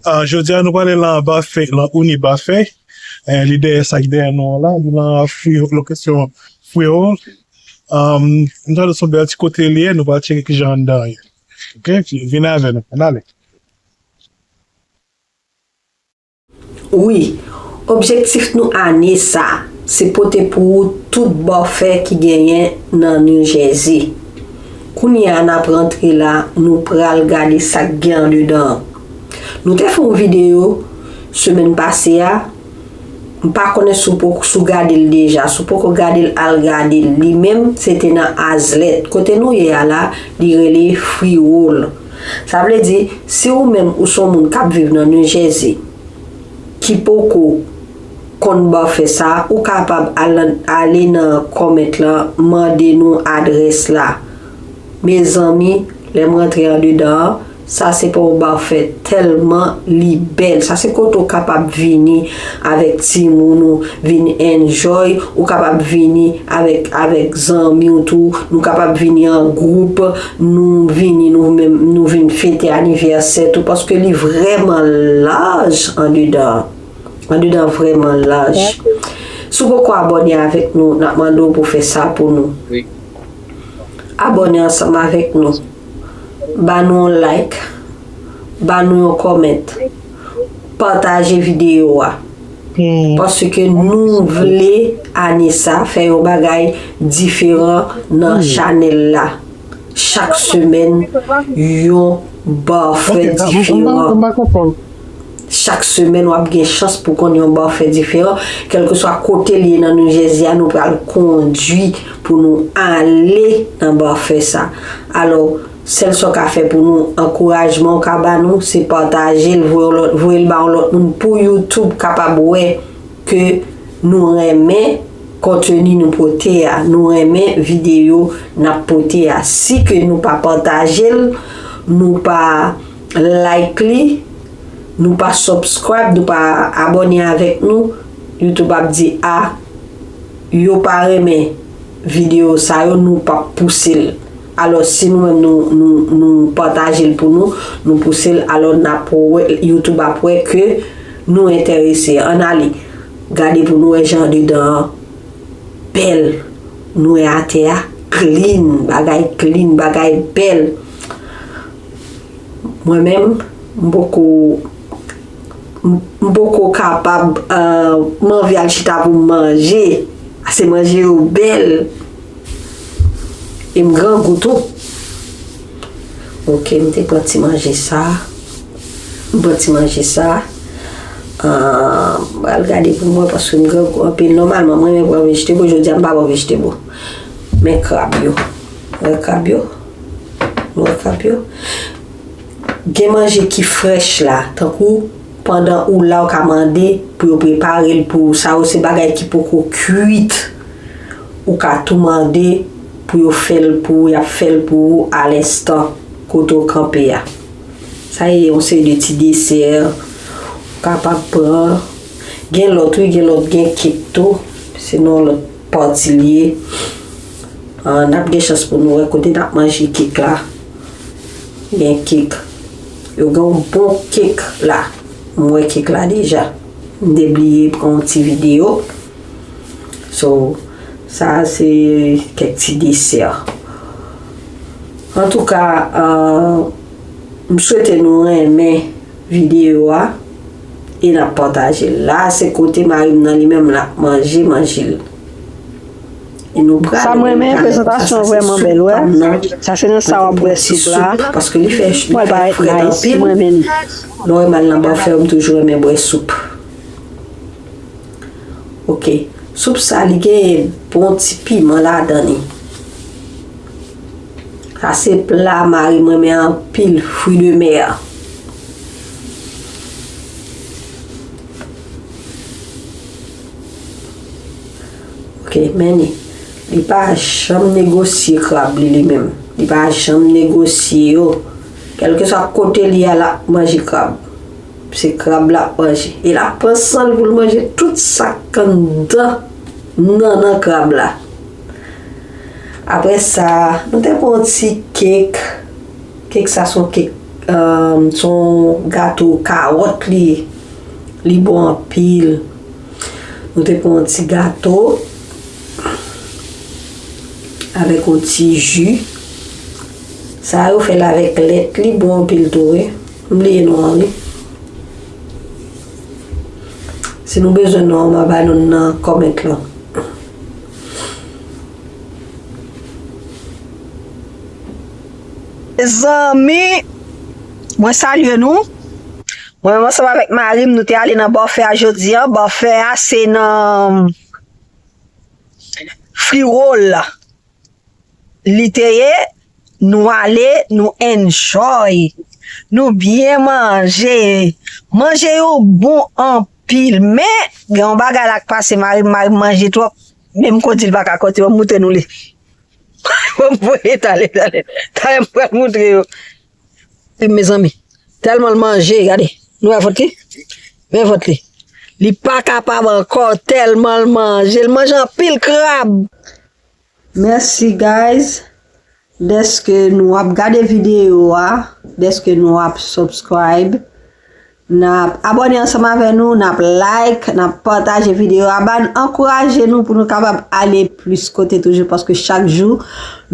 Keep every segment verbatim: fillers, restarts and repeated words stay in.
Ah, jodi a, nou prale lan Bafè, lan Ouni Bafè. Eh, li dèyè sa ki dèyè nou an la, li lan Freehold, lokasyon Freehold. Um, nou prale sou bèl ti kote li ye, nou prale tcheke kijan anndan an ye. Ok, vin avè nou, ann ale. Wi, objektif nou ane sa, se pote pou ou tout bòfè ki genyen nan New Jersey. Kounye a n ap rantre la, nou pral gade sa k gen andedan an. Nou te fè yon videyo semèn pase a, m pa konnen si w poko, si w gade l deja, si w poko gade l, al gade l. Li menm, se te nan Azlèt. Kote nou ye a la, li rele Freehold. Sa vle di, si ou menm ou se yon moun k ap viv nan New Jersey, ki poko konn bòfè sa, ou kapab al, ale nan comment lan, mande nou adrès la. Mezanmi, lè m rantre andedan an, sa se pa yon bòfè tèlman li bèl. Sa se kote ou kapab vini avèk timoun ou, vin enjoy, ou kapab vini avèk, avèk zanmi w tou, nou kapab vini an gwoup, nou vini nou menm, nou vin fete anivèsè tou, paske li vrèman laj andedan an. Andedan an vrèman laj. Si w poko abòne avèk nou, n ap mande w pou w fè sa pou nou. Abòne ansanm avèk nou. Ba nou yon like. Ba nou yon comment. Pataje videyo a. Paske nou vle ane sa fè yon bagay diferan nan chanèl la. Chak semèn, yon bòfè diferan. Chak semèn, w ap gen chans pou konn yon bòfè diferan, kèlkeswa kote l ye nan New Jersey a, nou pral kondui pou nou ale nan bòfè sa. Alò, sèl sa w ka fè pou nou, ankourajman w ka ba nou, se pataje l, voye yon lòt, voye l ba yon lòt moun pou YouTube kapab wè ke nou renmen konteni nou pote a, nou renmen videyo n ap pote a. Si ke nou pa pataje l, nou pa like li, nou pa subscribe, nou pa abòne avèk nou, YouTube ap di, a, yo pa renmen videyo sa yo, nou p ap pouse l. Alò, si nou menm nou, nou, nou pataje l pou nou, nou pouse l, alò n ap wè, YouTube ap wè ke nou enterese. Ann ale, gade pou nou wè jan andedan an bèl. Nou wè atè a clean, bagay clean, bagay bèl. Mwen menm, m poko, m, m poko kapab, euh, m anvi al chita pou m manje. Paske manje yo bèl. E m grangou tou. Ok, m te pran ti manje sa. M pran ti manje sa. Ah, m pral gade pou m wè paske m grangou anpil. Nòmalman, mwen renmen pran vejetebo. Jodi a, m pa pran vejetebo. Men krab yo. Wè krab yo? Nou wè krab yo? Gen manje ki frèch la, tankou pandan ou la, ou ka mande pou yo prepare l pou ou. Sa yo se bagay ki poko kuit. Ou ka tou mande pou yo fè l pou ou, y ap fè l pou ou alenstan kote w kanpe a. Sa ye yon seri de ti desè ou kapab pran. Gen lòt, wi, gen lòt, gen kek tou. Se nan yon lòt pati l ye. Ah, n ap gen chans pou nou wè kote n ap manje kek la. Gen kek. Yo gen yon bon kek la. M wè kek la deja. M te bliye pran yon ti videyo. So, sa se kèk ti desè. Antouka, ah, m swete nou renmen videyo a e n ap pataje l. La, se kote mari m nan li menm l ap manje, manje l. E nou prale. Sa m renmen, prezantasyon an vrèman bèl, wè. Sa se nan sa w ap bwè soup la. Paske li fè, li fè frèt anpil. Mwen renmen li. Lè w wè m al nan bafè, m toujou renmen bwè soup. Ok. Soup sa, li gen bon ti piman ladan li. Sa se pla mari mwen renmen anpil, fruits de mer. Ok, men li. Li pa janm negosye krab li, li menm. Li pa janm negosye yo. Kèlkeswa kote li a, l ap manje krab. Se krab l ap manje. E l ap pran san l pou l manje tout sa k anndan nannan krab la. Apre sa, nou te pran yon ti kek. Kek sa se yon kek, Um, se yon gato kawòt li ye. Li bon anpil. Nou te pran yon ti gato avèk yon ti ji. Sa yo fè l avèk lèt, li bon anpil tou, wi. M bliye non an, wi. Si nou bezwen non an, m a ba nou nan comment lan. Mezanmi, mwen salye nou. Mwen menm ansanm avèk mari m, nou te ale nan bòfè a jodi a. Bòfè a se nan Friwòl li te ye. Nou ale, nou enjoy. Nou byen manje. Manje yo bon anpil. Men, gen yon bagay la k pase mari m, mari m manje twòp. Menm kote l pa ka kote, ban m moutre nou li. Ban m voye, talè, talè. Talè m pral moutre yo. Mezanmi, tèlman l manje, gade. Nou wè vant li? Men vant li. Li pa kapab ankò, tèlman l manje. L manje anpil krab. Mèsi, guys, dèske nou ap gade videyo a, dèske nou ap subscribe. N ap abòne ansanm avè nou, n ap like, n ap pataje videyo a, ba n, ankouraje nou pou nou kapab ale plis kote toujou, paske chak jou,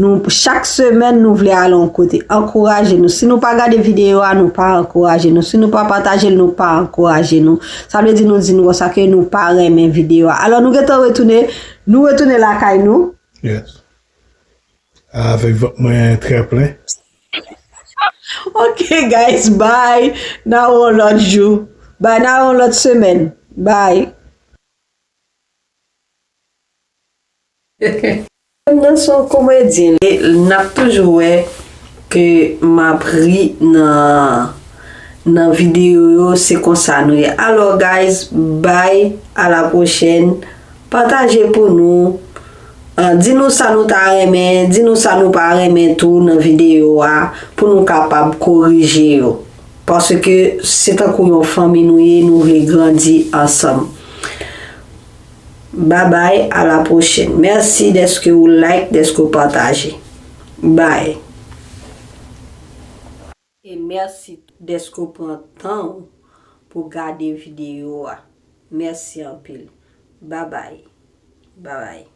nou, chak semèn, nou vle ale yon kote. Ankouraje nou. Si nou pa gade videyo a, nou pa ankouraje nou. Si nou pa pataje l, nou pa ankouraje nou. Sa vle di nou di nou konsa ke nou pa renmen videyo a. Alò, nou gentan retounen, nou retounen lakay nou. Yes. Avèk vant mwen trè plen. Ok, guys, bye. N a wè w lòt jou. Bye, n a wè w lòt semèn. Bye. Nan son komedyen, n ap toujou wè ke m ap ri nan, nan videyo yo, se konsa nou ye. Alò, guys, bye, a la pwochèn. Pataje pou nou. Ah, di nou sa nou ta renmen, di nou sa nou pa renmen tou nan videyo a pou nou kapab korije yo. Paske se tankou yon fanmi nou ye, nou vle grandi ansanm. Babay, a la pwochèn. Mèsi dèske ou like, dèske ou pataje. Bye. E mèsi dèske ou pran tan ou pou gade videyo a. Mèsi anpil. Babay. Babay.